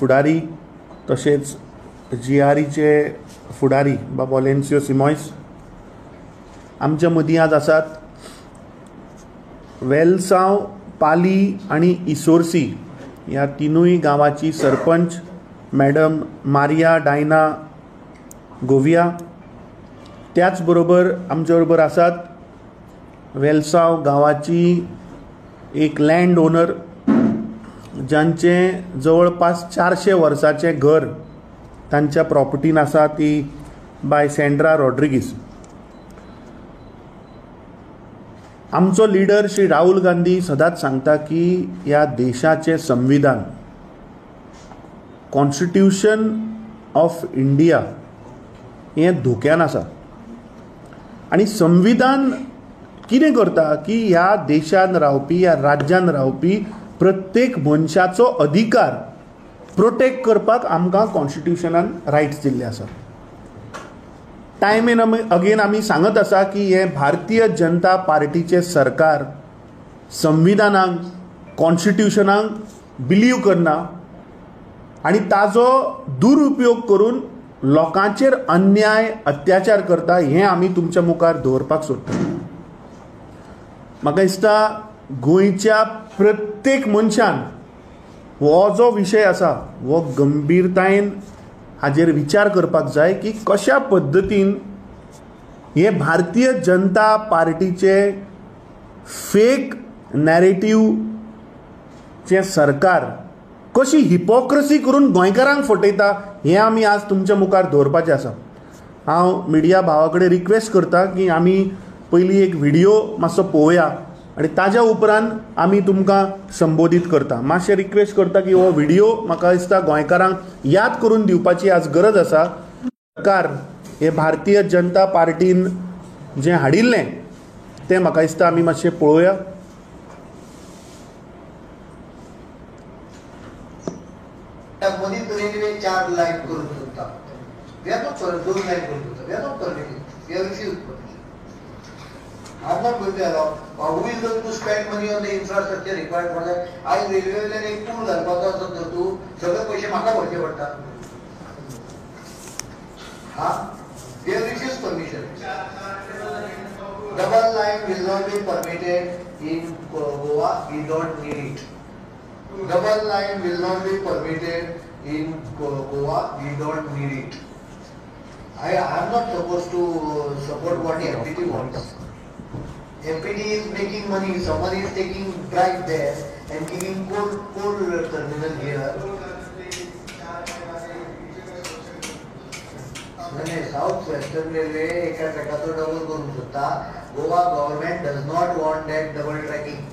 फुडारी तशेंच जीआरईचे फुडारी बाब ओलेन्सियो सिमॉयस आमच्या मदीं आज आसात. वेलसांव, पाली आनी इसोर्सी ह्या तिनूय गांवाची सरपंच मॅडम मारिया डायना गोविया, त्याच बरोबर आमच्या बरोबर आसात वेलसांव गांवाची एक लँड ओनर जांचें जवळपास 400 वर्सांचें घर तांच्या प्रॉपर्टीन आसा ती बाय सँड्रा रॉड्रिगीस. आमचो लिडर श्री राहुल गांधी सदांच सांगता की ह्या देशाचें संविधान, कॉन्स्टिट्यूशन ऑफ इंडिया हें धोक्यान आसा आनी संविधान कितें करता की ह्या देशान रावपी, ह्या राज्यान रावपी प्रत्येक मनशाचो अधिकार प्रोटेक्ट करपाक आमकां कॉन्स्टिट्युशनान रायट्स दिल्ले आसा. टायम एन अगेन आमी सांगत आसा की हें भारतीय जनता पार्टीचें सरकार संविधानाक, कॉन्स्टिट्युशनाक बिलीव करना आनी ताजो दुरुपयोग करून लोकांचेर अन्याय, अत्याचार करता हें आमी तुमच्या मुखार दवरपाक सोदता. म्हाका दिसता गोंयच्या प्रत्येक मनशान हो जो विशय आसा हो गंभीरतायेन हाजेर विचार करपाक जाय की कशा पद्दतीन हे भारतीय जनता पार्टीचे फेक नॅरेटिव्हचें सरकार कशी हिपोक्रसी करून गोंयकारांक फटयता हें आमी आज तुमच्या मुखार दवरपाचें आसा. हांव मिडिया भावा कडेन रिक्वेस्ट करता की आमी पयलीं एक व्हिडियो मातसो पळोवया आनी ताज्या उपरांत आमी तुमकां संबोधीत करता. मातशें रिक्वेस्ट करता की हो व्हिडियो म्हाका दिसता गोंयकारांक याद करून दिवपाची आज गरज आसा. सरकार हे भारतीय जनता पार्टीन जें हाडिल्लें तें म्हाका दिसता आमी मातशें पळोवया. मदींच रेल्वे 4 लायन करूंक सोदता, we are not 2 line करूंक सोदता, we are not permitted, we are refuse permission. I'm not going to allow. Who is going to spend money on the infrastructure required for that? आयज रेल्वेवयल्यान एक पूल घालपाचो आसत तर तूं सगळे पयशे म्हाका भरचे पडटा. हा, we have refused permission. Double line will not be permitted in Goa. We don't need it. Double line will not be permitted in Goa. We don't need it. I am not supposed to support what the MPT wants. MPT is making money, someone is taking bribe there and giving coal terminal here. नाही, south western railway एका ट्रॅकाचो double करूंक सोदता. Goa government does not want that double tracking.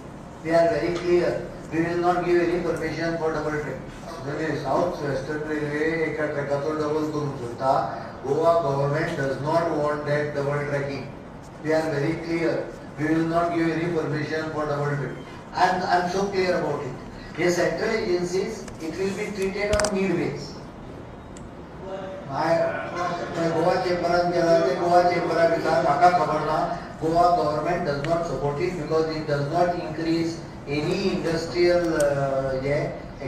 We are very clear, we will not give any permission for double track. नाही, south western railway एका ट्रॅकाचो double करूंक सोदता. Goa government does not want that double tracking. We are very clear. We will not give any permission for double track. I am so clear about it. Hey central agencies, it will be treated on need base. Goa चेंबरान गेला ते गोवा चेंबरा विचार, म्हाका खबर ना. Goa government does not support it because it does not increase any industrial hey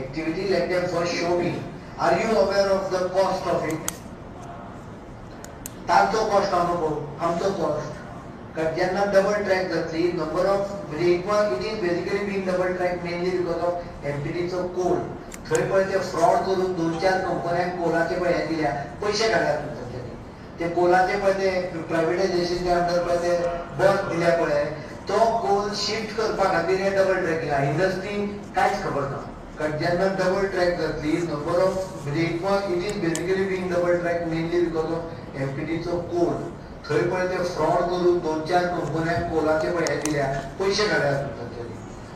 activity. Let them first show me. Are you aware of the cost of it? तांचो cost हांव नको, आमचो कॉस्ट. कारण जेन्ना डबल ट्रॅक जातली, number of म्हणजे it is basically being double track mainly because of एमपीटीचो कोल. थंय पळय ते फ्रॉड करून 2-4 कंपन्यांक कोलाचे पळय हें दिल्या, पयशे काडल्यात तांच्यांनी. ते कोलाचे पळय ते प्रायवेटायजेशनच्या अंडर पळय ते बस दिल्या पळय, तो कोल शिफ्ट करपा खातीर हें डबल ट्रॅकिंग. इंडस्ट्री कांयच खबर ना. कारण जेन्ना डबल ट्रॅक जातली, नंबर ऑफ म्हणजे it is basically being double track mainly because of एमपीटीचो कोल. थंय पळय ते फ्रॉड करून 2-4 कंपन्यांक कोलाचे पळय हें दिल्या, पयशे काडल्यात तांच्यांनी.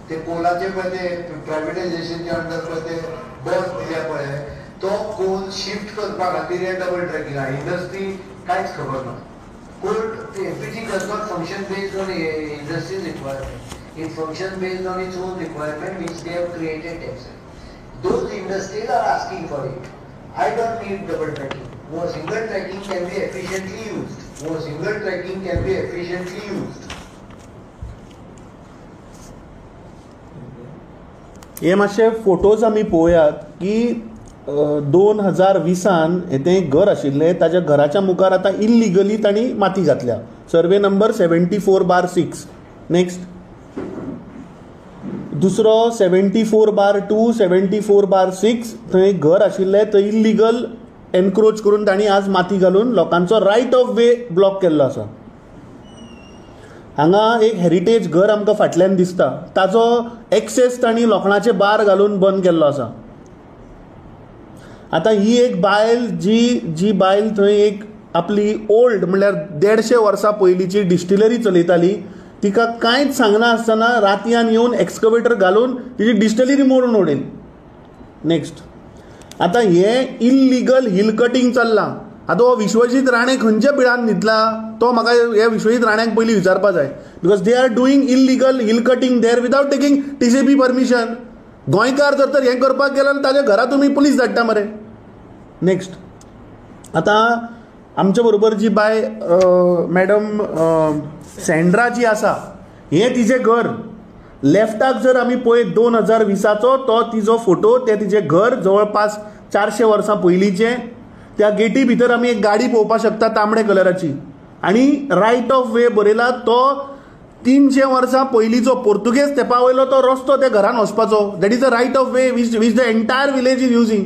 ते कोलाचे पळय ते प्रायवेटायजेशनच्या अंडर पळय ते बस दिल्या पळय, तो कोल शिफ्ट करपा खातीर हें डबल ट्रॅकिंग. इंडस्ट्री कांयच खबर ना. Coal MPT does not function based on industry's requirement. It function based on its own requirement which they have created themselves. Those industries are asking for it. I don't need double tracking. Single tracking can be efficiently used. Single tracking can be efficiently used. हे मातशे photos आमी पळोवयात की 2020 तें एक घर आशिल्लें, ताच्या घराच्या मुखार आतां इल्लिगली तांणी माती घातल्या. Survey number 74/6. Next, दुसरो 74/2, 74/6 थंय एक घर आशिल्लें, थंय इल्लिगल एनक्रोच करून तांणी आज माती घालून लोकांचो रायट ऑफ वे ब्लॉक केल्लो आसा. हांगा एक हेरिटेज घर आमकां फाटल्यान दिसता, ताजो एक्सेस तांणी लोखणाचे बार घालून बंद केल्लो आसा. आतां ही एक बायल जी जी बायल थंय एक आपली ओल्ड म्हणल्यार 150 वर्सां पयलींची डिस्टिलरी चलयताली, तिका कांयच सांगना आसतना रातयान येवन एक्सकवेटर घालून तिची डिस्टिलरी मोडून उडयली. नेक्स्ट, आतां हें इल्लिगल हिल कटींग चल्लां. आतां हो विश्वजीत राणे खंयच्या बिळान न्हिदला तो म्हाका ह्या विश्वजीत राण्याक पयलीं विचारपा जाय, because they are doing illegal hill cutting there without taking TCP permission. गोंयकार जर तर हें करपाक गेलो जाल्यार ताच्या घरा तुमी पुलीस धाडटा मरे. नेक्स्ट, आतां आमच्या बरोबर जी बाय मॅडम सँड्रा जी आसा, हें तिजें घर. लेफ्टाक जर आमी पळयत 2020चो तो तिजो फोटो, तें तिजें घर जवळपास 400 वर्सां पयलींचें. त्या गेटी भितर आमी एक गाडी पळोवपाक शकता तांबडे कलराची, आनी रायट ऑफ वे बरयला तो 300 वर्सां पयलींचो पोर्तुगेज तेंपा वयलो तो रस्तो त्या घरान वचपाचो. That is a right of way which which the entire village is using.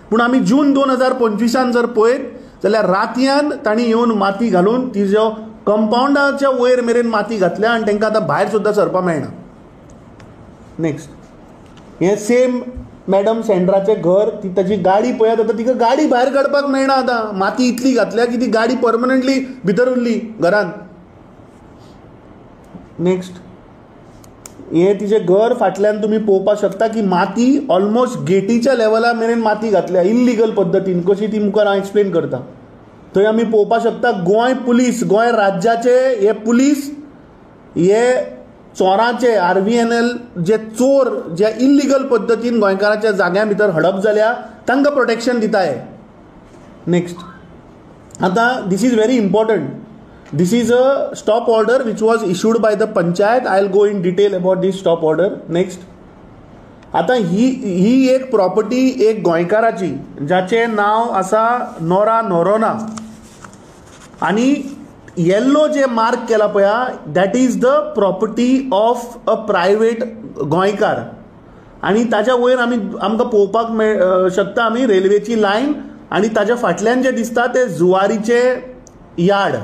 पूण आमी जून 2025 जर पळयत जाल्यार रातयान तांणी येवन माती घालून तिजो कंपावंडाच्या वयर मेरेन माती घातल्या आनी तांकां आतां भायर सुद्दां सरपाक मेळना. नेक्स्ट, हें सेम मॅडम सँड्राचें घर, ती ताजी गाडी पळयात आतां तिका गाडी भायर काडपाक मेळना, आतां माती इतली घातल्या की ती गाडी परमनंटली भितर उरली घरान. नेक्स्ट, हें तिजें घर फाटल्यान तुमी पळोवपाक शकता की माती ऑलमोस्ट गेटीच्या लेवला मेरेन माती घातल्या इल्लिगल पद्दतीन, कशी ती मुखार हांव एक्सप्लेन करता. थंय आमी पळोवपाक शकता गोंय पुलीस, गोंय राज्याचे हे पुलीस हे चोरांचे RVNL जे चोर जे इल्लिगल पद्दतीन गोंयकाराच्या जाग्यां भितर हडप जाल्या तांकां प्रोटेक्शन दिता हे. नेक्स्ट, आतां this is very important. This is a stop order which was issued by the panchayat. I will go in detail about this stop order. Next, आतां ही एक प्रॉपर्टी एक गोंयकाराची जाचें नांव आसा नोरा नोरोना, आनी येल्लो जे मार्क केला पळया that is the property of a private गोंयकार. आनी ताच्या वयर आमी आमकां पळोवपाक शकता आमी रेल्वेची लायन, आनी ताच्या फाटल्यान जें दिसता तें जुवारीचें यार्ड.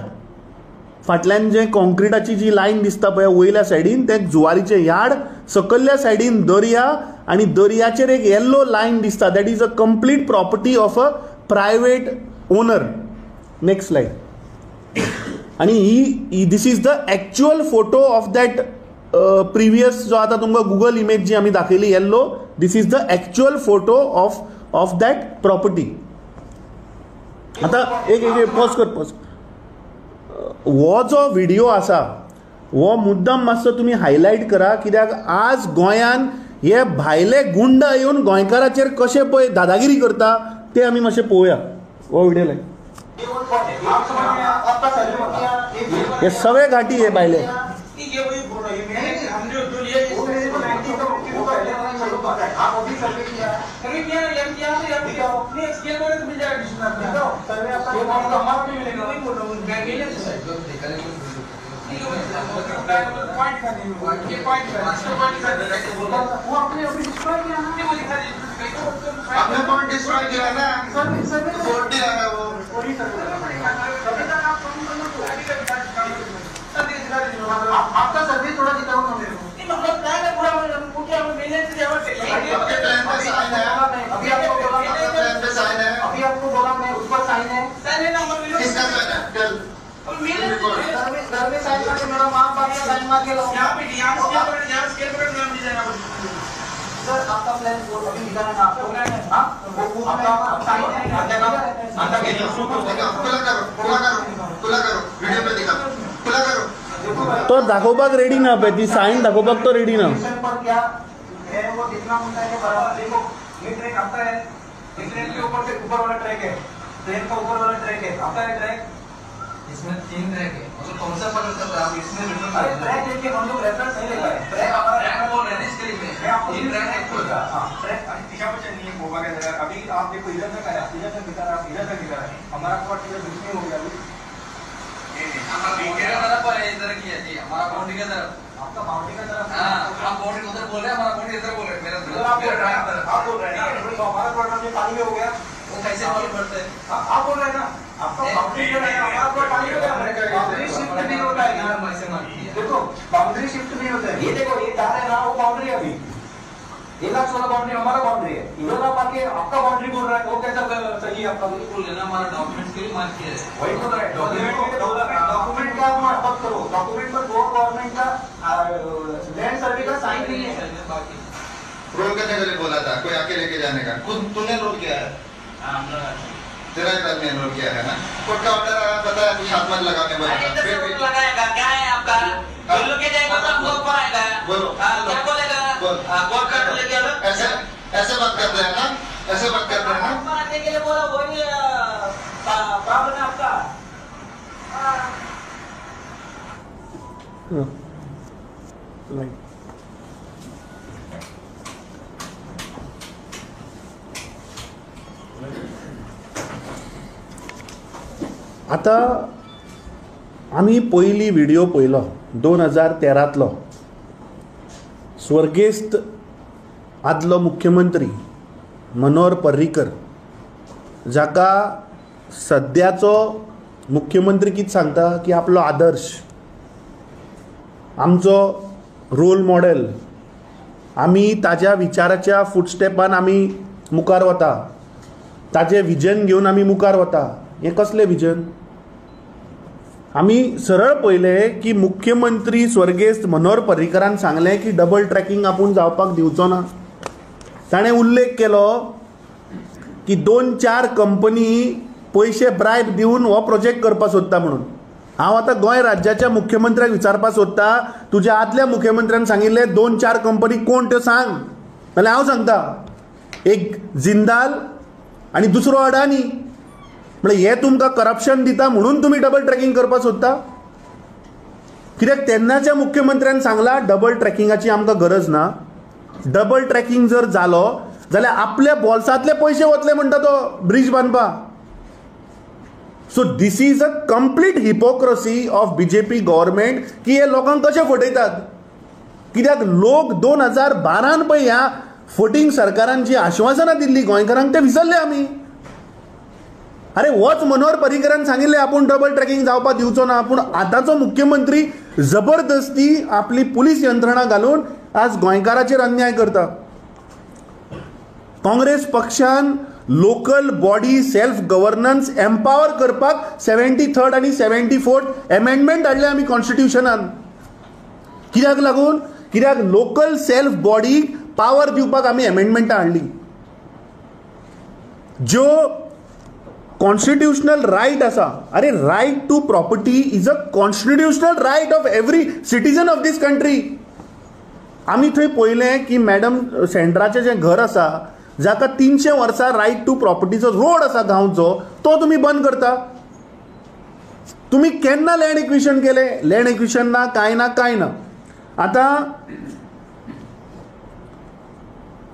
फाटल्यान जें कॉन्क्रिटाची जी लायन दिसता पळय वयल्या सायडीन तें जुवारीचें यार्ड, सकयल्या सायडीन दर्या, आनी दर्याचेर एक येल्लो लायन दिसता that is a complete property of a private owner. Next slide, आनी ही this is the actual photo of that previous जो आतां तुमकां गुगल इमेज जी आमी दाखयली yellow, this is the actual photo of that property. आतां एक एक पॉज कर, पॉज. हो जो व्हिडिओ आसा हो मुद्दम मातसो तुमी हायलायट करा, कित्याक आज गोंयान हे भायले गुंडा येवन गोंयकाराचेर कशे पळय दादागिरी करता ते आमी मातशे पळोवया. हो व्हिडिओ लाय. हे सगळे घाटी हे भायले. आपने पॉइंट डिस्ट्रॉय किया ना, बोर्ड नहीं लगा वो। आपका सर्वे थोड़ा दिखाओ ना मेरे को। मतलब प्लान है पूरा, वो क्या मिलने से आपके प्लान पे साइन है, अभी आपको बोला प्लान पे साइन है, अभी आपको बोला मैं उस पर साइन है, साइन है ना, किसका साइन है? कल घर में साइन मार के, मेरा माँ बाप का साइन मार के लाओ। यहाँ पे यहाँ स्केल पर, यहाँ स्केल पर नाम दीजिए ना सर। आपका प्लान वो अभी निकालना ना आपको, हां वो आपका साइन है, आता के खुला करो, खुला करो, खुला करो, वीडियो पे दिखा, खुला करो। तो दाखोवपाक रेडी ना पळय, ती सायन दाखोवपाक तो रेडी ना। पर क्या है वो दिखना होता है बराबर। देखो ये ट्रैक आता है, ये ट्रेन के ऊपर से ऊपर वाला ट्रैक है, ट्रेन का ऊपर वाला ट्रैक है, आता है ट्रैक, इसमें 3 ट्रैक है, मतलब कौन सा पकड़ सकता है आप इसमें? अरे ट्रैक लेके हम लोग रेफरेंस नहीं लेते हैं। ट्रैक हमारा ट्रैक बोल रहे हैं इसके लिए मैं आपको 3 ट्रैक है। हां, ट्रैक दिशा में चलनी है गोवा के अंदर। अभी आप देखो इधर तक आया, इधर तक दिखा रहा है, इधर तक दिखा रहा है, हमारा प्लॉट इधर बीच में हो गया। अभी हमारा बाउंड्री का तरफ है, इधर की है जी, हमारा बाउंड्री का तरफ, आपका बाउंड्री का तरफ। हां, आप बाउंड्री उधर बोल रहे हैं, हमारा बाउंड्री इधर बोल रहे हैं। मेरा आप बोल रहे हैं, आप बोल रहे हैं तो हमारा प्लॉट हमने पानी में हो गया, वो कैसे मालूम पड़ता है? आप बोल रहे हैं ना, आपका बाउंड्री जो है हमारा प्लॉट पानी में हो गया। बाउंड्री शिफ्ट नहीं होता है यार, ऐसे मानती है। देखो बाउंड्री शिफ्ट नहीं होता है। ये देखो ये तार है ना, वो बाउंड्री है। अभी 1,16,000 बाउंड्री हमारा बाउंड्री है, इधर आप आके आपका बाउंड्री बोल रहा है, वो कैसा सही है आपका? बोल लेना, हमारा डॉक्यूमेंट्स के लिए मार्क किया है, वही बोल रहा है। डॉक्यूमेंट का आप मत करो, डॉक्यूमेंट पर गोवा गवर्नमेंट का लैंड सर्वे का साइन नहीं है। बाकी रोल करने के लिए बोला था, कोई आके लेके जाने का, खुद तूने रोल किया है, तेरा एक आदमी रोल किया है ना। कोर्ट का ऑर्डर आया, पता है, कुछ हाथ मत लगाने बोला था, फिर भी लगाएगा। क्या है आपका? बोलो के जाएगा तो आपको ऊपर आएगा। बोलो क्या बोलेगा? कोर्ट का लेके आओ। ऐसे ऐसे बात करते हैं ना, ऐसे बात करते हैं ना। ऊपर आने के लिए बोला, वही प्रॉब्लम है आपका। राइट। आतां आमी पयली व्हिडियो पळयलो 2013तलो, स्वर्गेस्त आदलो मुख्यमंत्री मनोहर पर्रीकर, जाका सद्याचो मुख्यमंत्री कितें सांगता की आपलो आदर्श, आमचो रोल मॉडेल, आमी ताज्या विचाराच्या फुटस्टेपान आमी मुखार वता, ताजें विजन घेवन आमी मुखार वता. हें कसलें विजन? आमी सरळ पळयलें की मुख्यमंत्री स्वर्गेस्त मनोहर पर्रीकरान सांगलें की डबल ट्रॅकिंग आपूण जावपाक दिवचो ना. ताणें उल्लेख केलो की 2-4 कंपनी पयशे ब्रायब दिवन हो प्रोजेक्ट करपाक सोदता म्हणून. हांव आतां गोंय राज्याच्या मुख्यमंत्र्याक विचारपाक सोदता, तुज्या आदल्या मुख्यमंत्र्यान सांगिल्लें 2-4 कंपनी कोण त्यो सांग, जाल्यार हांव सांगता, एक जिंदाल आनी दुसरो अडानी. म्हळ्यार हे तुमकां करप्शन दिता म्हणून तुमी डबल ट्रॅकिंग करपाक सोदता? कित्याक तेन्नाच्या मुख्यमंत्र्यान सांगला डबल ट्रॅकिंगाची आमकां गरज ना, डबल ट्रॅकिंग जर जालो जाल्यार आपल्या बोल्सांतले पयशे वतले म्हणटा तो ब्रिज बांदपाक. So this is a complete hypocrisy of BJP government की हे लोकांक कशे फटयतात. कित्याक लोक 2012 पळय ह्या फटींग सरकारान जी आश्वासनां दिल्ली गोंयकारांक ते विसरले आमी. अरे होच मनोहर पर्रीकरान सांगिल्लें आपूण डबल ट्रॅकिंग जावपाक दिवचो ना, पूण आतांचो मुख्यमंत्री जबरदस्ती आपली पुलीस यंत्रणा घालून आज गोंयकाराचेर अन्याय करता. काँग्रेस पक्षान local body self governance empower करपाक 73rd आनी 74th amendment हाडले आमी कॉन्स्टिट्युशनान. कित्याक लागून? कित्याक लोकल सेल्फ बॉडी पावर दिवपाक आमी एमेंडमेंटां हाडली. ज्यो कॉन्स्टिट्युशनल रायट आसा, अरे right to property is a constitutional right of every citizen of this country. आमी थंय पळयलें की मॅडम सेंड्राचें जें घर आसा, जाका 300 वर्सां रायट टू प्रॉपर्टीचो रोड आसा गांवचो, तो तुमी बंद करता. तुमी केन्ना लँड एक्विशन केलें? लँड एक्विशन ना, कांय ना, कांय ना. आतां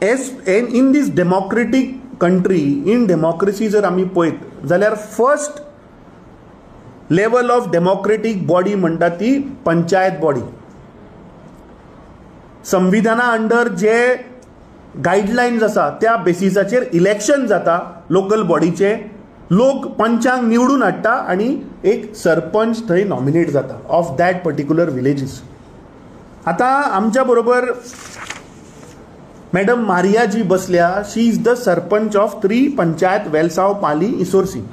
as in this democratic country, in democracy जर आमी पळयत जाल्यार first level of democratic body म्हणटा ती पंचायत बॉडी. संविधाना अंडर जे गायडलायन्स आसा त्या बेसिसाचेर इलेक्शन जाता लोकल बॉडीचे, लोक पंचांक निवडून हाडटा आनी एक सरपंच थंय नॉमिनेट जाता ऑफ that particular villages. आतां आमच्या बरोबर मॅडम मारिया जी बसल्या, she is the sarpanch of 3 panchayat Velsao, Pali, Isorcim.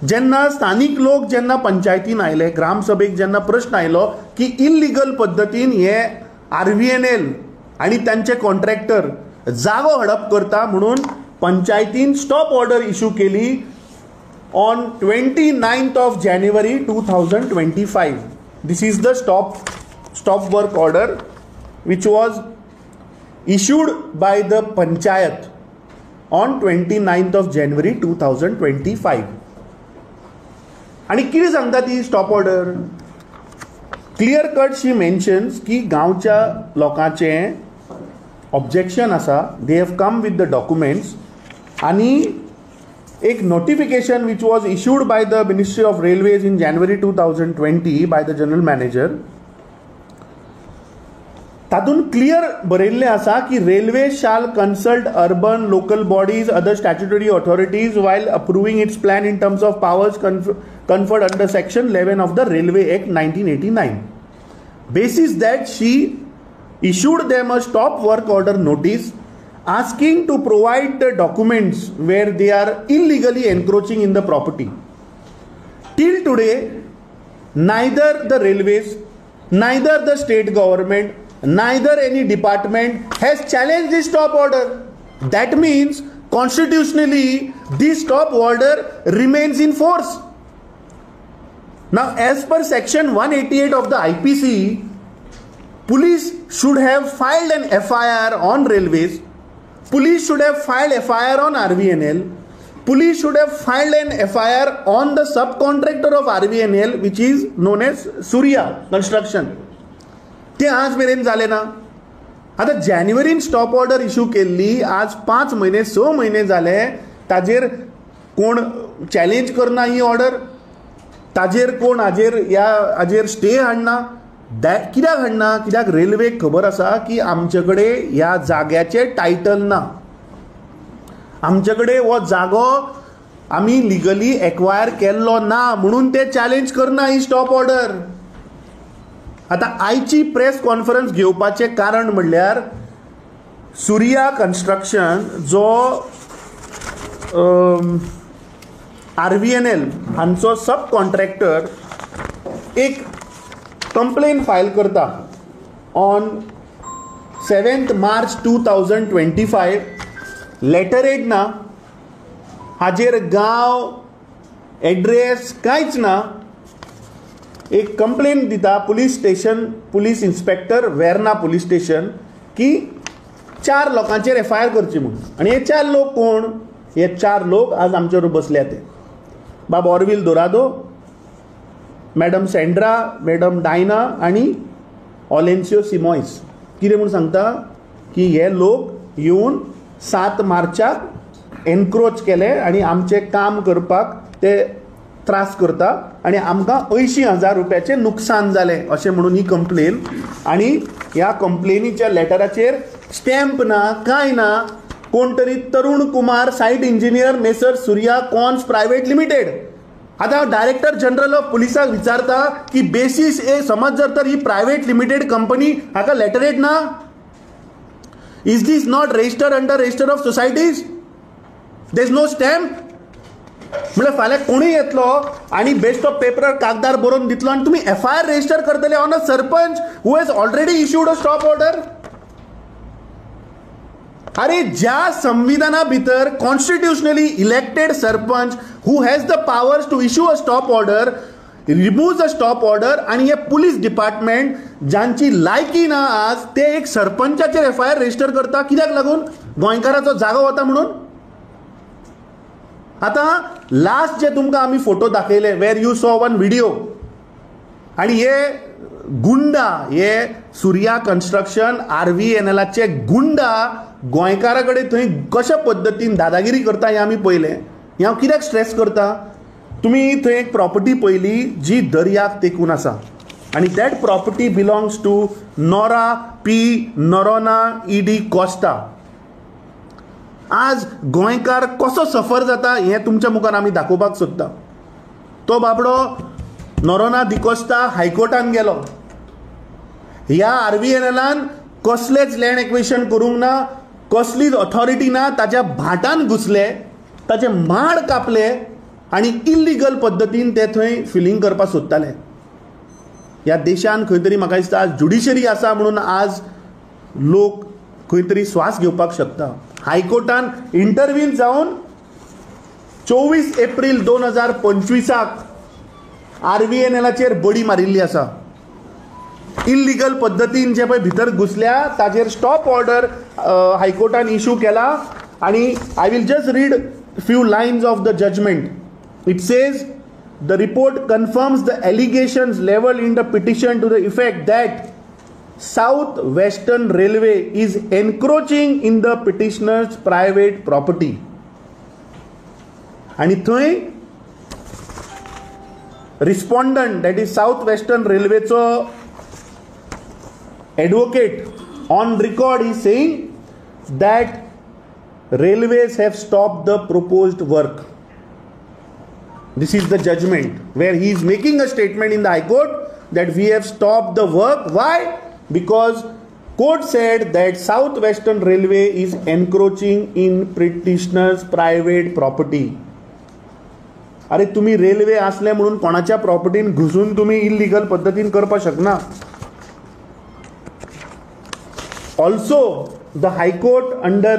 जेन्ना स्थानीक लोक जेन्ना पंचायतीन आयले, ग्रामसभेक जेन्ना प्रश्न आयलो की इल्लिगल पद्दतीन हे RVNL आनी तांचे कॉन्ट्रॅक्टर जागो हडप करता म्हणून पंचायतीन स्टॉप ऑर्डर इशू केली on 29th of January 2025. This is the stop work order which was issued by the panchayat on 29th of January 2025. आनी कितें सांगता ती stop order? Clear cut she mentions की गांवच्या लोकांचें ऑब्जेक्शन आसा, they have come with the documents आनी एक notification which was issued by the Ministry of Railways in January 2020 by the general manager, तातूंत क्लियर बरयल्लें आसा की railway shall consult urban local bodies, other statutory authorities while approving its plan in terms of powers conferred under section 11 of the Railway Act 1989. Basis that she issued them a stop work order notice asking to provide the documents where they are illegally encroaching in the property. Till today, neither the railways, neither the state government, neither any department has challenged this stop order. That means constitutionally this stop order remains in force. Now, as per section 188 of the IPC, police should have filed an FIR on railways, police should have filed FIR on RVNL, police should have filed an FIR on the subcontractor of RVNL, which is known as Surya Construction. ते आज मेरेन जालें ना. आतां जानेवारीन stop order issue केल्ली, आज 5 म्हयने 6 म्हयने जाले, ताजेर कोण चॅलेंज करना ही ऑर्डर, ताजेर कोण हाजेर ह्या हाजेर स्टे हाडना. कित्याक हाडना? कित्याक रेल्वेक खबर आसा की आमचे कडेन ह्या जाग्याचें टायटल ना, आमचे कडेन हो जागो आमी लिगली एक्वायर केल्लो ना, म्हणून ते चॅलेंज करना ही स्टॉप ऑर्डर. आतां आयची प्रेस कॉन्फरन्स घेवपाचें कारण म्हणल्यार सूर्या कन्स्ट्रक्शन जो RVNL हांचो सब कॉन्ट्रॅक्टर एक कंप्लेन फायल करता on 7 March 2025. Letterhead ना, हाजेर गांव एड्रेस कांयच ना. एक कंप्लेन दिता police station, police inspector Verna police station की 4 लोकांचेर FIR करची म्हणून. आनी हे 4 लोक कोण? हे 4 लोक आज आमचे बरोबर बसल्या ते बाब Orville Dorado, madam Sandra, madam Diana आनी ऑलेन्सियो सिमॉयस. कितें म्हूण सांगता की हे लोक येवन 7 मार्चाक एनक्रोच केले आनी आमचें काम करपाक ते त्रास करता आनी आमकां 80,000 रुपयाचें नुकसान जालें अशें म्हणून ही कंप्लेन. आनी ह्या कंप्लेनीच्या लेटराचेर स्टॅम्प ना, कांय ना. कोण तरी Tarun Kumar, site engineer, Messrs Surya Cons private limited. आतां हांव डायरेक्टर जनरल ऑफ पुलिसाक विचारता की बेसीस ए समज जर तर ही प्रायवेट लिमिटेड कंपनी हाका लेटरेट ना, is this not registered under register of societies? There is no stamp. म्हळ्यार फाल्यां कोणूय येतलो आनी बेस्ट ऑफ पेपरार कागदार बरोवन दितलो आनी तुमी FIR register करतले on a sarpanch who has already issued a stop order. अरे ज्या संविधाना भितर constitutionally elected sarpanch who has the powers to issue a stop order removes a stop order आनी हे पुलीस डिपार्टमेंट जांची लायकी ना आज ते एक सरपंचाचेर FIR register करता. कित्याक लागून? गोंयकाराचो जागो वता म्हणून. आतां लास्ट जे तुमकां आमी photo दाखयले where you saw one video, आनी हे गुंडा, हे सूर्या कन्स्ट्रक्शन RVNLाचे गुंडा गोंयकारा कडेन थंय कशा पद्दतीन दादागिरी करता हें आमी पळयलें. हें हांव कित्याक स्ट्रेस करता? तुमी थंय एक प्रॉपर्टी पळयली जी दर्याक तेंकून आसा आनी that property belongs to Nora P Noronha E D Costa. आज गोंयकार कसो सफर जाता हें तुमच्या मुखार आमी दाखोवपाक सोदता. तो बाबडो नोरोना डिकोस्टा हायकोर्टान गेलो. ह्या RVNLान कसलेच लँड एक्वेशन करूंक ना, कसलीच ऑथॉरिटी ना, ताच्या भाटान घुसले, ताचे माड कापले आनी इल्लिगल पद्दतीन ते थंय फिलींग करपाक सोदताले. ह्या देशान खंय तरी म्हाका दिसता आज ज्युडिशरी आसा म्हणून आज लोक खंय तरी स्वास घेवपाक शकता. हायकोर्टान इंटरवीन जावन 24 एप्रील 2025 RVNLाचेर बडी मारिल्ली आसा. इल्लिगल पद्दतीन जे पळय भितर घुसल्या ताजेर स्टॉप ऑर्डर हायकोर्टान इशू केला. आनी I will just read few lines of the judgment. It says The report confirms the allegations levelled in the petition to the effect that South Western Railway is encroaching in the petitioner's private property. आनी थंय respondent, that is South Western रेल्वेचो advocate on record is saying that railways have stopped the proposed work. This is the judgment where he is making a statement in the High Court that we have stopped the work. Why? Because court said that South Western Railway is encroaching in petitioner's private property. अरे तुम्ही railway असले म्हणून कोणाच्या प्रॉपर्टीन घुसून तुम्ही illegal पद्दतीन करपाक शकना. Also, the High Court under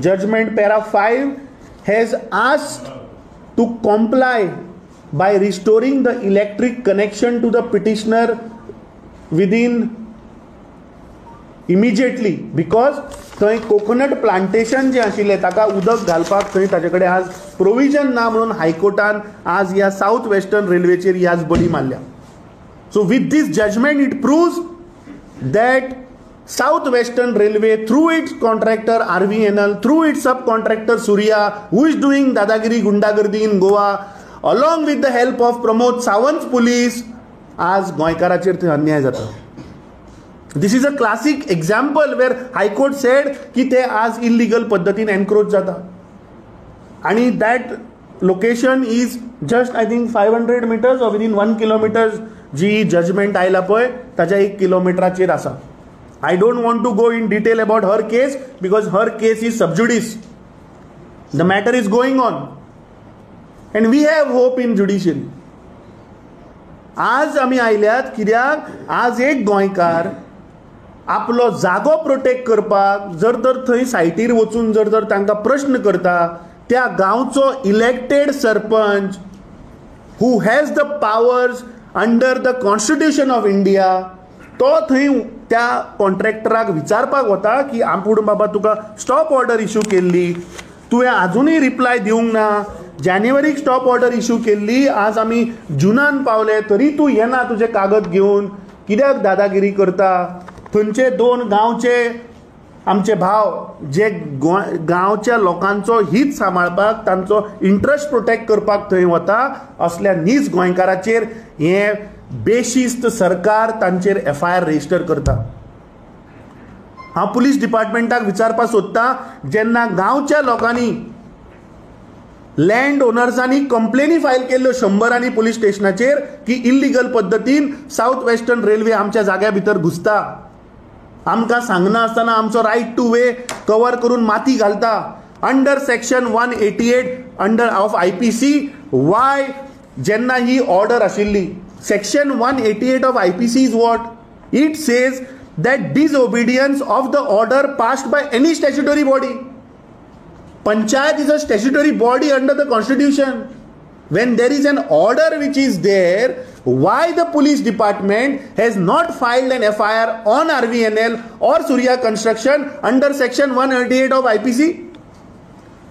judgment para 5 has asked to comply by restoring the electric connection to the petitioner within immediately, because थंय कोकोनट प्लांटेशन जें आशिल्लें ताका उदक घालपाक थंय ताजे कडेन आज प्रोविजन ना म्हणून हायकोर्टान आज ह्या सावथ वेस्टर्न रेल्वेचेर ही आज बडी मारल्या. So with this judgment it proves that South Western Railway through its contractor RVNL, through its sub contractor Surya, who is doing दादागिरी गुंडागर्दी in Goa, along with the help of Pramod Sawant police, आज गोंयकाराचेर थंय अन्याय जाता. This is a classic example where high court said की ते आज illegal पद्दतीन एनक्रोच जाता. आनी that location is just I think 500 meters or within 1 kilometers ji judgement आयला पळय ताच्या 1 किलोमिटराचेर आसा. I don't want to go in detail about her case because her case is sub judice. The matter is going on and we have hope in judiciary. आज आमी आयल्यात कित्याक आज एक गोंयकार आपलो जागो प्रोटेक्ट करपाक जर तर थंय सायटीर वचून जर तर तांकां प्रश्न करता, त्या गांवचो elected sarpanch who has the powers under the constitution of India तो थंय त्या कॉन्ट्रॅक्टराक विचारपाक वता की आपूण बाबा तुका स्टॉप ऑर्डर इशू केल्ली, तुवें आजुनूय रिप्लाय दिवंक ना. जानेवारीक स्टॉप ऑर्डर इशू केल्ली, आज आमी जुनान पावले तरी तूं येना तुजें कागद घेवन, कित्याक दादागिरी करता? थंयचे दोन गांवचे आमचे भाव जे गांवच्या लोकांचो हित सांबाळपाक, तांचो इंट्रस्ट प्रोटेक्ट करपाक थंय वता, असल्या नीज गोंयकाराचेर हें बेशिस्त सरकार तांचेर एफआयआर रजिस्टर करता. हांव पुलीस डिपार्टमेंटाक विचारपाक सोदतां, जेन्ना गांवच्या लोकांनी लँड ओनर्सांनी कंप्लेनी फायल केल्ल्यो शंबरांनी पुलीस स्टेशनाचेर की इल्लिगल पद्दतीन सावथ वेस्टर्न रेल्वे आमच्या जाग्या भितर घुसता, आमकां सांगना आसतना आमचो रायट टू वे कवर करून माती घालता, under section 188 under of IPC why जेन्ना ही ऑर्डर आशिल्ली, section 188 of IPC is what it says that disobedience of the order passed by any statutory body. Panchayat is a statutory body under the constitution. When there is an order which is there, why the police department has not filed an FIR on RVNL or Surya Construction under section 188 of IPC?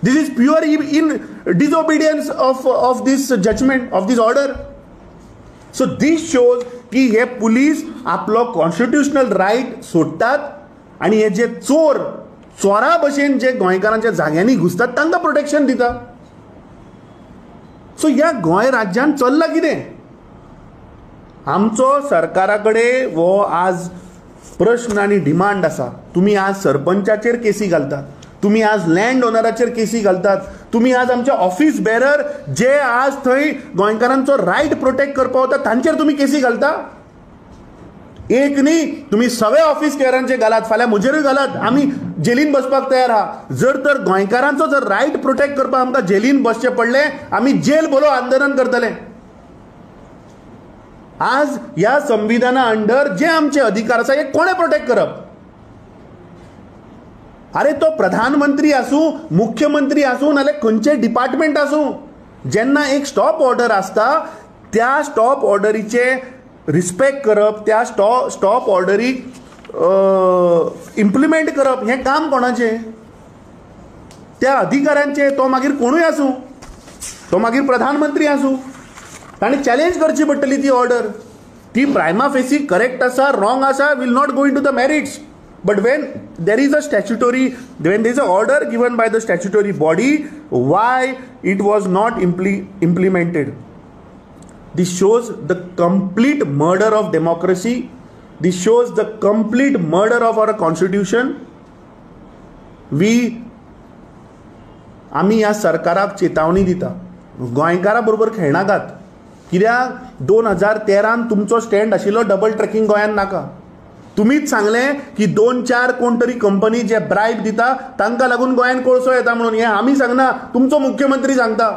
This is pure in disobedience of this judgment, of this order. So this shows की हे police आपलो constitutional right सोडटात आनी हे जे चोर चोरा भशेन जे गोंयकारांच्या जाग्यांनी घुसतात तांकां प्रोटेक्शन दिता. सो ह्या गोंय राज्यान चल्लां कितें? आमचो सरकारा कडेन हो आज प्रश्न आनी डिमांड आसा. तुमी आज सरपंचाचेर केसी घालतात, तुमी आज लँड ओनराचेर केसी घालतात, तुमी आज आमचे ऑफिस बेरर जे आज थंय गोंयकारांचो रायट प्रोटेक्ट करपाक वता तांचेर तुमी केसी घालता. एक न्ही, तुमी सगळे ऑफिस बेररांचे घालात, फाल्यां म्हजेरूय घालात, आमी जेलीन बसपाक तयार आहा. जर तर गोंयकारांचो जर रायट प्रोटेक्ट करपाक आमकां जेलीन बसचें पडलें, आमी जेल भरो आंदोलन करतले. आज ह्या संविधाना अंडर जे आमचे अधिकार आसा हे कोणें प्रोटेक्ट करप? अरे तो प्रधानमंत्री आसूं, मुख्यमंत्री आसूं, नाल्यार खंयचें डिपार्टमेंट आसूं, जेन्ना एक स्टॉप ऑर्डर आसता त्या स्टॉप ऑर्डरीचें रिस्पेक्ट करप, त्या स्टॉप ऑर्डरीक इम्प्लिमेंट करप हें काम कोणाचें? त्या अधिकाऱ्यांचें. तो मागीर कोणूय आसूं, तो मागीर प्रधानमंत्री आसूं. ताणें चॅलेंज करची पडटली ती ऑर्डर. ती प्रायमा फेसी करेक्ट आसा रॉंग आसा will not go into the merits. But when there is a statutory, when there is a order given by the statutory body, why it was not implemented? This shows the complete murder of democracy. This shows the complete murder of our constitution. We आमी ह्या सरकाराक चेतावणी दिता, गोंयकारा बरोबर खेळनाकात. कित्याक 2013 तुमचो stand आशिल्लो double tracking गोंयांत नाका. तुमीच सांगलें की 2-4 कोण तरी कंपनी जे ब्रायब दिता तांकां लागून गोंयांत कोळसो येता म्हणून. हें आमी सांगना, तुमचो मुख्यमंत्री सांगता.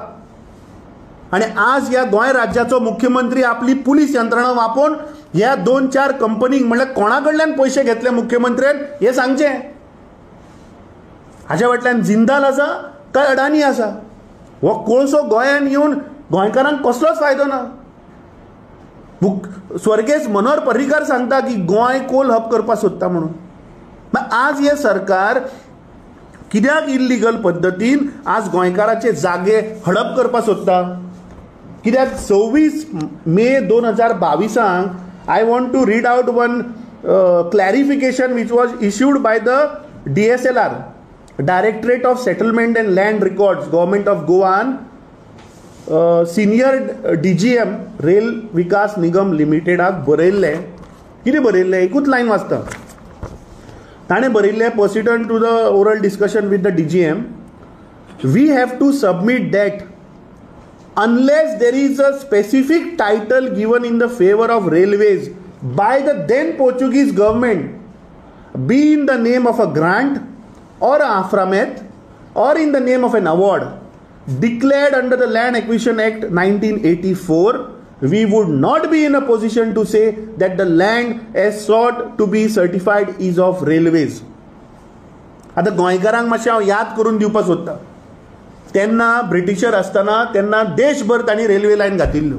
आनी आज ह्या गोंय राज्याचो मुख्यमंत्री आपली पुलीस यंत्रणा वापरून ह्या 2-4 कंपनींक म्हणल्यार कोणा कडल्यान पयशे घेतले मुख्यमंत्र्यान हें सांगचें. हाज्या फाटल्यान जिंदाल आसा काय अडानी आसा? हो कोळसो गोंयांत येवन गोंयकारांक कसलोच फायदो ना. स्वर्गेस्त मनोहर पर्रीकार सांगता की गोंय कोल हब करपाक सोदता म्हणून. मागीर आज हें सरकार कित्याक इल्लिगल पद्दतीन आज गोंयकाराचे जागे हडप करपाक सोदता? कित्याक 26 मे 2022 I want to read out one clarification which was issued by the DSLR, Directorate of Settlement and Land Records, Government of Goan senior DGM rail Vikas Nigam लिमिटेडाक बरयल्लें. कितें बरयल्लें एकूच लायन वाचता. ताणें बरयल्लें, pursuant to the oral discussion with the DGM, we have to submit that unless there is a specific title given in the favour of railways by the then Portuguese government, be in the name of a grant or a afframet or in the name of an award declared under the Land Acquisition Act 1984, we would not be in a position to say that the land as sought to be certified is of railways. आतां गोंयकारांक मातशें हांव याद करून दिवपाक सोदतां. तेन्ना britisher आसतना तेन्ना देशभर तांणी रेल्वे लायन घातिल्ल्यो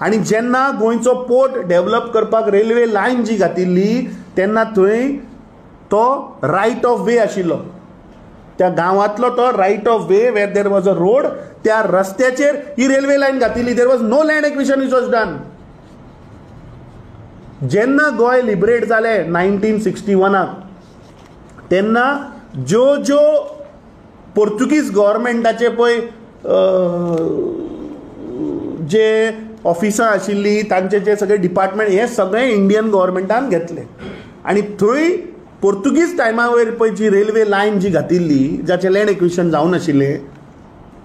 आनी जेन्ना गोंयचो पोर्ट डेव्हलप करपाक रेल्वे लायन जी घातिल्ली तेन्ना थंय तो रायट ऑफ वे आशिल्लो. त्या गांवांतलो तो right of way where there was a road, त्या रस्त्याचेर ही रेल्वे लायन घातिल्ली. There was no land acquisition which was done. जेन्ना गोंय लिबरेट जालें 1961 तेन्ना ज्यो ज्यो पोर्तुगीज गव्हर्मेंटाचे पळय जे ऑफिसां आशिल्लीं तांचे जे सगळे डिपार्टमेंट हे सगळे इंडियन गव्हर्मेंटान घेतले आनी थंय पोर्तुगीज टायमा वयर पळय जी रेल्वे लायन जी घातिल्ली जाचें लँड एक्विशन जावं नाशिल्लें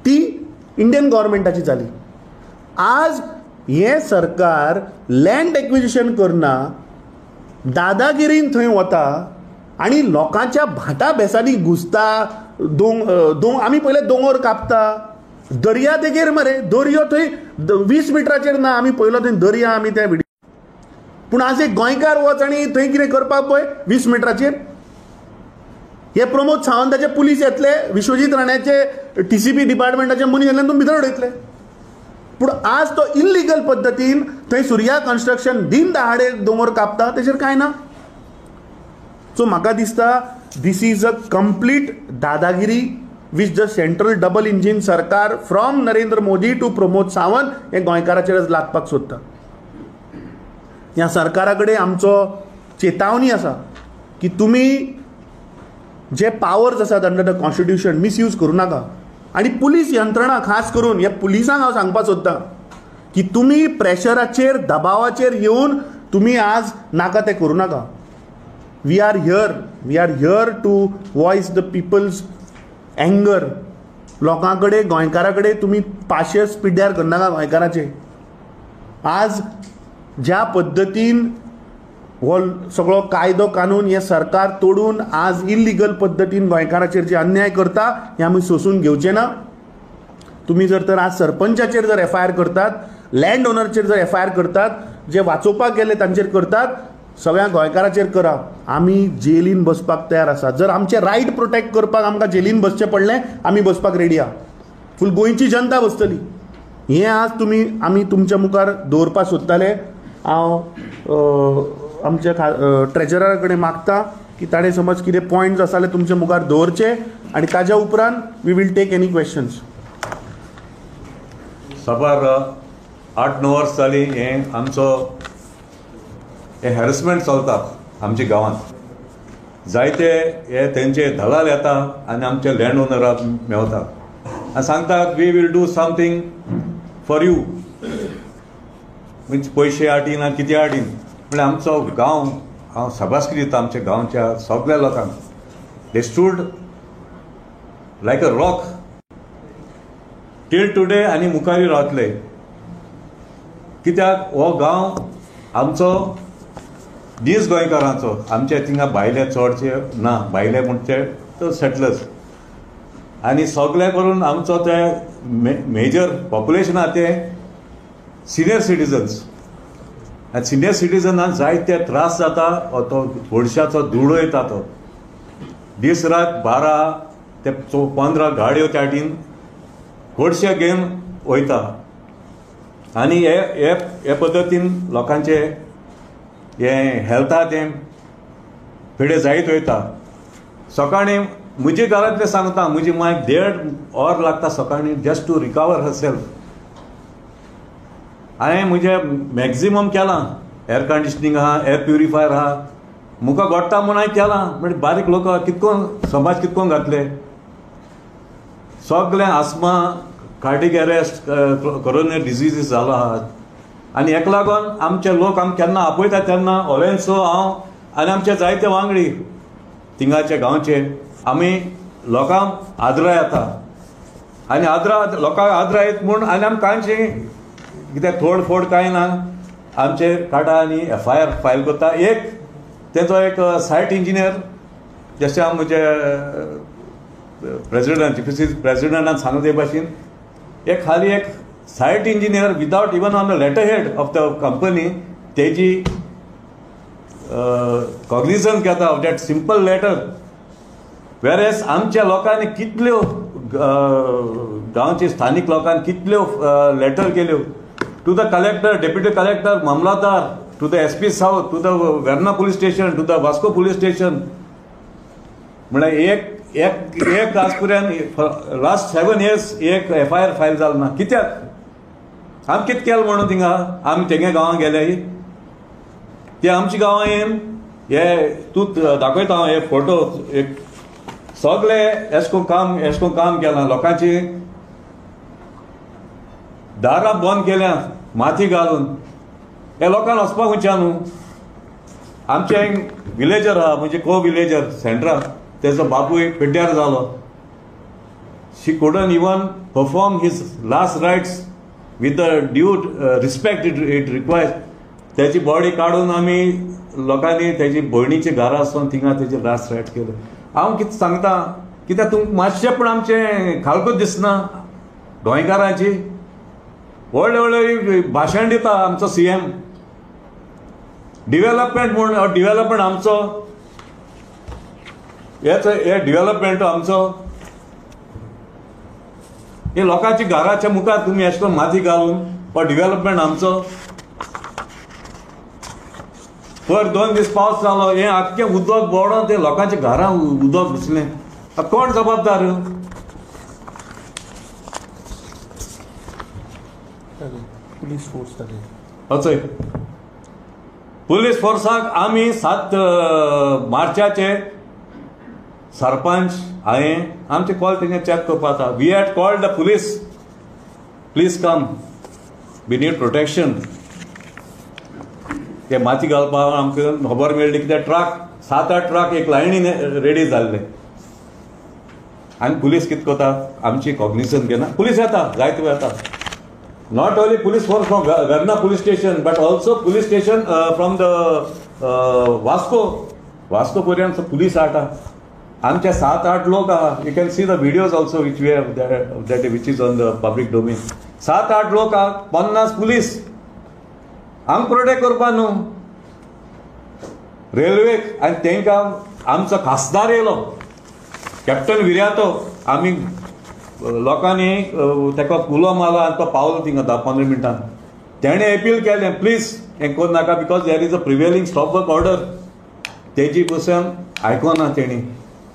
ती इंडियन गव्हर्मेंटाची जाली. आज हें सरकार लँड एक्विजिशन करना, दादागिरीन थंय वता आनी लोकांच्या भाटा बेसांनी घुसता. आमी पयले दोंगर कापता, दर्या देगेर मरे दर्यो थंय 20 मिटराचेर ना, आमी पयलो थंय दर्या आमी त्या व्हिडियो. पूण आज एक गोंयकार वच आनी थंय कितें करपाक पळय 20 मिटराचेर. हे प्रमोद सावंताचे पुलीस येतले, विश्वजीत राण्याचे TCP डिपार्टमेंटाचे मनीस येतले, तुमी भितर उडयतले. पूण आज तो इल्लिगल पद्दतीन थंय सुर्या कन्स्ट्रक्शन दिन दहाडे दोंगर कापता, तेचेर कांय ना. सो म्हाका दिसता this is a complete dadagiri which the central double engine सरकार from Narendra Modi to Pramod Sawant हे गोंयकाराचेरच लागपाक सोदता. ह्या सरकारा कडेन आमचो चेतावणी आसा की तुमी जे पावर्स आसात अंडर the constitution misuse करूं नाका. आनी पुलीस यंत्रणा खास करून ह्या पुलिसांक हांव सांगपाक सोदतां की तुमी प्रेशराचेर दबावाचेर येवन तुमी आज नाका तें करूं नाका. We are here, we are here to voice the people's anger. लोकां कडेन गोंयकारां कडेन तुमी पाशेस पिड्ड्यार करनाका गोंयकाराचे. आज ज्या पद्दतीन हो सगळो कायदो कानून हें सरकार तोडून आज इल्लिगल पद्दतीन गोंयकाराचेर जे अन्याय करता हें आमी सोंसून घेवचें ना. तुमी जर तर आज सरपंचाचेर जर FIR करतात, लँड ओनरचेर जर FIR करतात, जे वाचोवपाक गेले तांचेर करतात, सगळ्या गोंयकाराचेर करा. आमी जेलीन बसपाक तयार आसा. जर आमचे रायट प्रोटेक्ट करपाक आमकां जेलीन बसचें पडलें आमी बसपाक रेडी आहा. फूल गोंयची जनता बसतली. हें आज तुमी आमी तुमच्या मुखार दवरपाक सोदताले. हांव आमच्या ट्रेजरा कडेन मागता की ताणें समज कितें पॉयंट्स आसा जाल्यार तुमच्या मुखार दवरचे आनी ताज्या उपरांत we will take any questions. साबार 8-9 वर्स जालीं हें आमचो हें हॅरसमेंट चलता आमच्या गांवांत. जायते हे तेंचे दलाल येता आनी आमचे लँड ओनराक मेवता आनी सांगतात we will do something for you, म्हणजे पयशे हाडीन आनी कितें हाडीन. म्हळ्यार आमचो गांव, हांव शाबासकी दिता आमच्या गांवच्या सगळ्या लोकांक, they stood like a rock till today आनी मुखारूय रावतले. कित्याक हो गांव आमचो दीस गोंयकारांचो, आमच्या थिंगा भायले चडशे ना, भायले म्हणचे तो सेटलर्स आनी सगळे करून आमचो ते मेजर पॉप्युलेशन आहा ते सिनियर सिटीजन्स. आनी सिनियर सिटीजनाक जायते त्रास जाता, तो गोडशाचो धुडो येता, तो दीस रात 12 ते 15 गाडयो त्या गोडशे घेवन वयता आनी हे हे पद्दतीन लोकांचे हे हेल्था तें पिडे जायत वयता. सकाळीं म्हजे घरांतलें सांगता, म्हजी मायक 1.5 वर लागता सकाळीं just to recover her self. हांवें म्हजें मॅक्झिमम केलां, एअर कंडिशनींग आहा, एअर प्युरिफायर आहा, मुका गोडटा म्हूण हांवें केलां. बट बारीक लोक कितकोन समाज कितकोन घातले, सगळें asthma, cardiac arrest, coronary diseases जालो आहा. आनी हेका लागून आमचे लोक आमकां केन्ना आपयता तेन्ना ओलेन्सो हांव आनी आमचे जायते वांगडी थिंगाचे गांवचे आमी लोकांक आदरा येता आनी आदरा लोकांक आदरा येत म्हूण आनी आमकां कांयचे कित्याक थोड फोड कांय ना आमचे काडा आनी एफआयआर फायल करता. एक तेजो एक सायट इंजिनियर जशें हांव म्हजे प्रेजिडंट जीपीसी प्रेजिडंटान सांगता ते भाशेन एक खाली एक site engineer without even on the letter head of the company तेजी कॉग्निजन्स घेता of that simple letter. Whereas आमच्या लोकांनी कितल्यो गांवचे स्थानीक लोकांनी कितल्यो लेटर केल्यो to the collector, deputy collector, mamlatdar, to the SP south, to the Verna police station, to the Vasco police station. म्हळ्यार एक एक एक आज पर्यंत लास्ट 7 इयर्स एक एफआयआर फायल जालो ना. कित्याक आमी कितें केलें म्हणून थिंगा आमी तेंगे गांवां गेले, ते आमच्या गांवां येवन हे तूं दाखयता हांव हे फोटो एक सगळे एशको काम एशको काम केलां, लोकांची दारां बंद केल्या माती घालून, हे लोकांक वचपाक खंयच्या न्हू. आमचे विलेजर आहा म्हणजे को विलेजर सेंट्रा, तेजो बापूय पिड्ड्यार जालो, she couldn't even perform his last rites with the due respect it requires. तेजी बॉडी काडून आमी लोकांनी तेजी भयणीचे घरा आसून थिंगा तेजे लास्ट रायट केले. हांव कितें सांगता कित्याक तुमकां मातशें पण आमचें खालकूच दिसना गोंयकारांची. व्हडले व्हडले भाशण दिता आमचो सीएम डिवेलपमेंट म्हूण, डिवेलपमेंट आमचो हेच हे डिवेलपमेंट आमचो, हे लोकांच्या घराच्या मुखार तुमी अशें करून माती घालून हो डिवेलपमेंट आमचो. पर 2 दीस पावस जालो, हें आख्खें उदक बोडोन ते लोकांच्या घरां उदक घुसलें, आतां कोण जबाबदार? पुलीस फोर्स हय, पुलीस फोर्साक आमी 7 मार्चाचे सरपंच हांवें आमचे कॉल तेंचे चॅक करपा आसा. We had called the police, please come, we need protection. ते माती घालपाक आमकां खबर मेळ्ळी कित्याक ट्रक 7-8 ट्रक एक लायनीन रेडी जाल्ले आनी पुलीस कितें करता आमची कॉग्निजन घेना. पुलीस येता, जायते येता, not only police force from Verna police station but also police station from the Vasco, Vasco पर्यंत पुलीस आटा आमचे 7-8 लोक आहा. You can see the videos also which we have that which is on the public domain. 7-8 लोक आहा, 50 police आमकां protect करपा न्हू रेल्वेक. आनी तेंकां आमचो खासदार येयलो कॅप्टन विर्यातो, आमी लोकांनी ताका उलो मारलो आनी तो पावलो थिंगा 10-15 मिनटान. तेणें एपील केलें प्लीज हें करूं नाका because there is a prevailing stop work order. तेजी पसून आयकोना तेणी.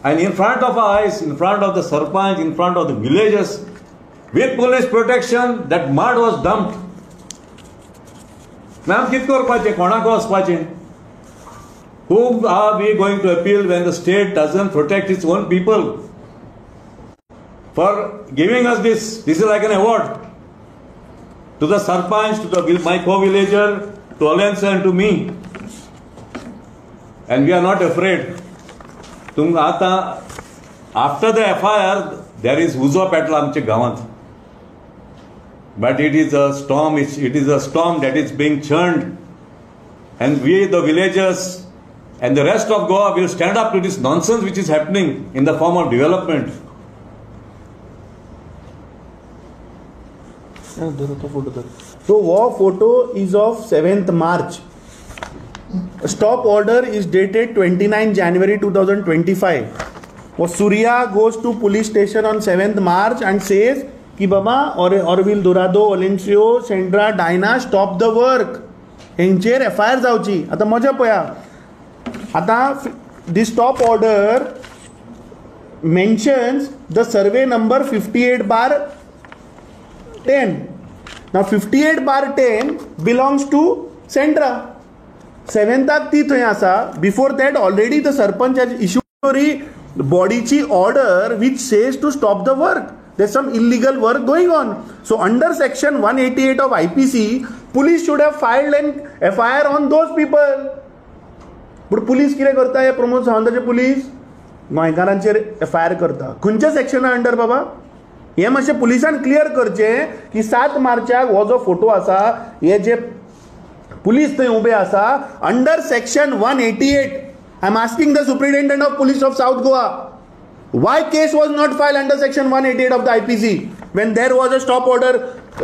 And in front of our eyes, in front of the sarpanch, in front of the villagers, with police protection, that mud was dumped. Ma'am कितें करपाचें, कोणाक वचपाचें? Whom are we going to appeal when the state doesn't protect its own people? For giving us this, this is like an award to the sarpanch, to the my co-villager, to Alliance and to me. And we are not afraid. तुमकां आतां after the FIR there is उजो पेटला आमच्या गांवांत. But it is a storm, it is a storm that is being churned. And we, the villagers and the rest of Goa, will stand up to this nonsense which is happening in the form of development. So, wo photo is of 7th March. Stop order is dated 29 January 2025. Wo Surya goes to police station on 7th March and says ki baba Orville Dorado, Olencio, Sandra, Diana, stop the work. हेंचेर FIR जावची. आतां मजा पळया, आतां the stop order mentions the survey number 58/10. Now 58/10 belongs to Sandra. 7th ती थंय आसा. Before that already the sarpanch has issued बॉडीची order which says to stop the work. There some illegal work going on. So under section 188 of IPC police should have filed an FIR on those people. पूण police कितें करता? हे Pramod सावंताचे police गोंयकारांचेर FIR करता. खंयच्या सेक्शना under बाबा? हें मातशें पुलिसान clear करचें की 7 मार्चाक हो जो फोटो आसा, हे जे पुलीस थंय उबे आसा, under section 188. I am asking the superintendent of police of South Goa, why case was not filed under section 188 of the IPC when there was a stop order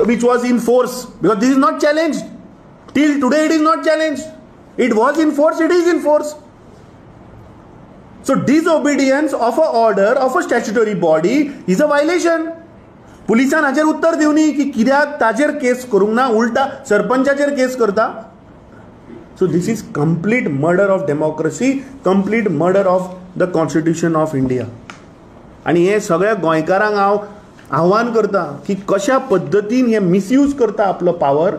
which was in force? Because this is not challenged. Till today it is not challenged. It was in force, it is in force. So disobedience of a order of a statutory body is a violation. पुलिसान हाचेर उत्तर दिवनी की कित्याक ताजेर केस करूंक ना, उल्टा सरपंचाचेर केस करता. So this is complete murder of democracy, complete murder of the constitution of India. आनी हे सगळ्या गोंयकारांक हांव आव्हान करता की कशा पद्दतीन हे मिसयूज करता आपलो पावर,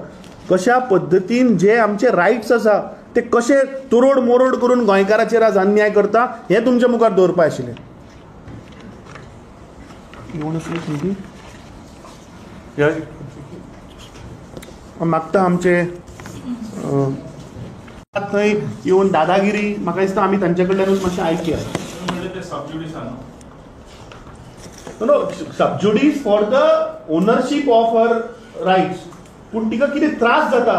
कशा पद्दतीन जे आमचे रायट्स आसा ते कशे तोरोड मोरोड करून गोंयकाराचेर आज अन्याय करता, हें तुमच्या मुखार दवरपा आशिल्लें. मागता आमचे थंय येवन दादागिरी, म्हाका दिसता आमी तांचे कडल्यानूच मातशें आयकया. No, sub judice for the ownership of her rights. पूण तिका कितें त्रास जाता,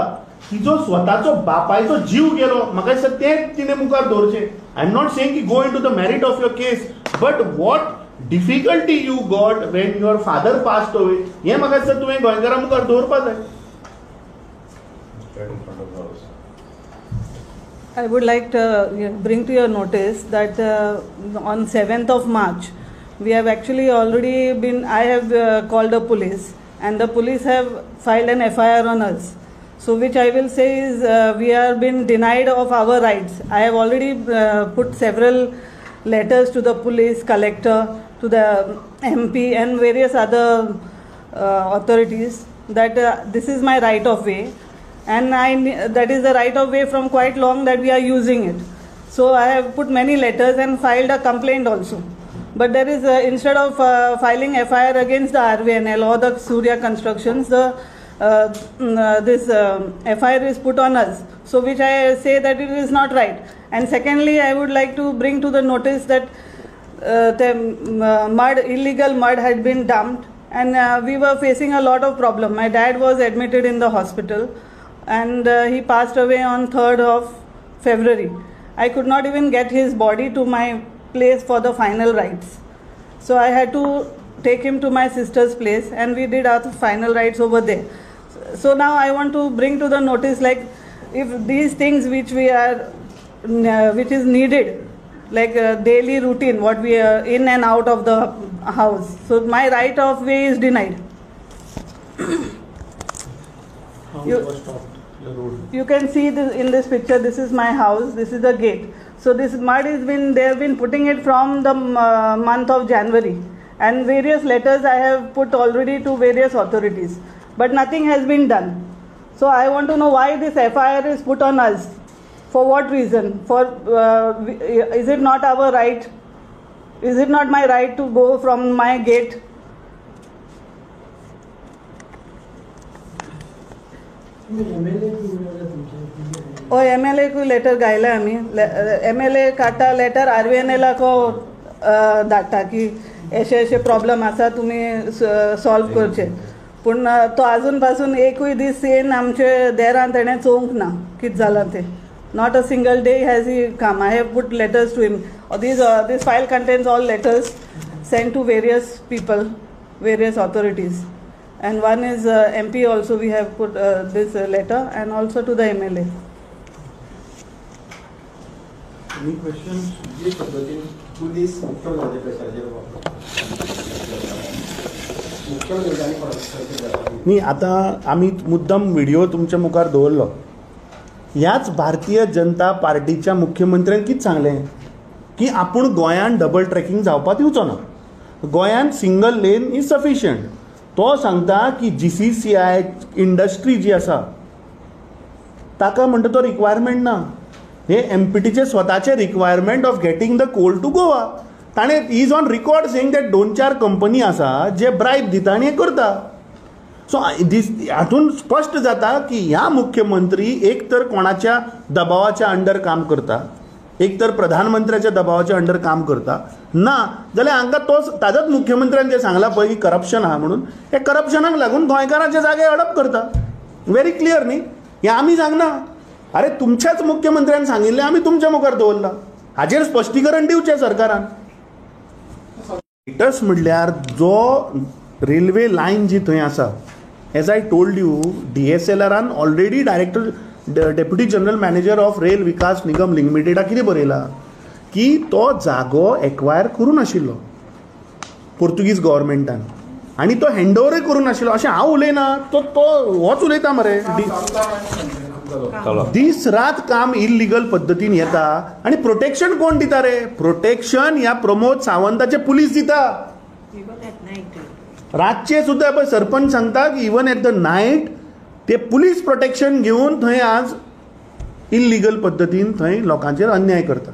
तिजो स्वताचो बापायचो जीव गेलो, म्हाका दिसता तें तिणें मुखार दवरचें. I am not saying की go into the merit of your case, but what difficulty you got when your father passed away, हें म्हाका दिसता तुवें गोंयकारां मुखार दवरपा जाय. I would like to bring to your notice that on 7th of March, we have actually already been, I have called the police, and the police have filed an FIR on us. So which I will say is we are been denied of our rights. I have already put several letters to the police, collector, to the MP and various other authorities that this is my right of way, and that is the right of way from quite long that we are using it. So I have put many letters and filed a complaint also. But there is, instead of filing FIR against the RVNL or the Surya Constructions, the this FIR is put on us. So which I say that it is not right. And secondly, I would like to bring to the notice that the mud, illegal mud had been dumped, and we were facing a lot of problem. My dad was admitted in the hospital, and he passed away on 3rd of February. I could not even get his body to my place for the final rites. So I had to take him to my sister's place, and we did our final rites over there. So now I want to bring to the notice, like, if these things which we are, which is needed, like a daily routine, what we are in and out of the house. So my right of way is denied. How it was stopped, the road? You can see this in this picture. This is my house. This is the gate. So this mud has been, they have been putting it from the month of January, and various letters I have put already to various authorities, but nothing has been done. So I want to know why this FIR is put on us. For what reason? For is it not our right? Is it not my right to go from my gate? O MLA को letter गायला आमी. MLA काडटा letter RVNL को धाडटा की अशे अशे problem आसा तुमी सॉल्व करचे. पूण तो आजून पासून एकूय दीस येवन आमचे देरान तेणें चोवंक ना कितें जालां तें. Not a single day has he come. I have put letters to him. This file contains all letters sent to various people, various authorities, and one is MP also. We have put this letter and also to the MLA. Any questions? जे पद्दतीन police मुख्यमंत्र्याचे न्ही आतां आमी मुद्दम video तुमच्या मुखार दवरलो. ह्याच भारतीय जनता पार्टीच्या मुख्यमंत्र्यान कितें सांगलें की आपूण गोंयांत डबल ट्रॅकिंग जावपाक दिवचो ना, गोंयांत सिंगल लेन is sufficient. तो सांगता की GCCI industry जी आसा ताका म्हणटा तो रिक्वायरमेंट ना, हे MPTचे स्वताचे requirement of getting the coal to Goa. ताणें is on record saying that 2-4 company आसा जे ब्रायब दिता आनी हें करता. सो दीस हातून स्पश्ट जाता की ह्या मुख्यमंत्री एक तर कोणाच्या दबावाच्या अंडर काम करता, एक तर प्रधानमंत्र्याच्या दबावाच्या अंडर काम करता, ना जाल्यार हांकां तो ताजोच मुख्यमंत्र्यान जें सांगलां पळय की करप्शन आहा म्हणून, हे करप्शनाक लागून गोंयकारांचे जागे हडप करता. व्हेरी क्लियर न्ही, हें आमी सांगना, अरे तुमच्याच मुख्यमंत्र्यान सांगिल्लें आमी तुमच्या मुखार दवरलां. हाजेर स्पश्टीकरण दिवचें सरकारान. स्टेटस म्हणल्यार जो रेल्वे लायन जी थंय आसा, as I told you, DSLRान already director deputy general manager of rail Vikas Nigam लिमिटेडाक कितें बरयलां की तो जागो एक्वायर करूं नाशिल्लो पोर्तुगीज गव्हर्मेंटान आनी तो हँडओवरूय करूं नाशिल्लो. अशें हांव उलयना, तो तो होच उलयता मरे. दीस रात काम इलिगल पद्दतीन येता आनी प्रोटेक्शन कोण दिता रे? प्रोटेक्शन ह्या प्रमोद सावंताचे पुलीस दिता. रातचे सुद्दां पळय सरपंच सांगता की इवन एट the night ते पुलीस प्रोटेक्शन घेवन थंय आज इलिगल पद्दतीन थंय लोकांचेर अन्याय करता.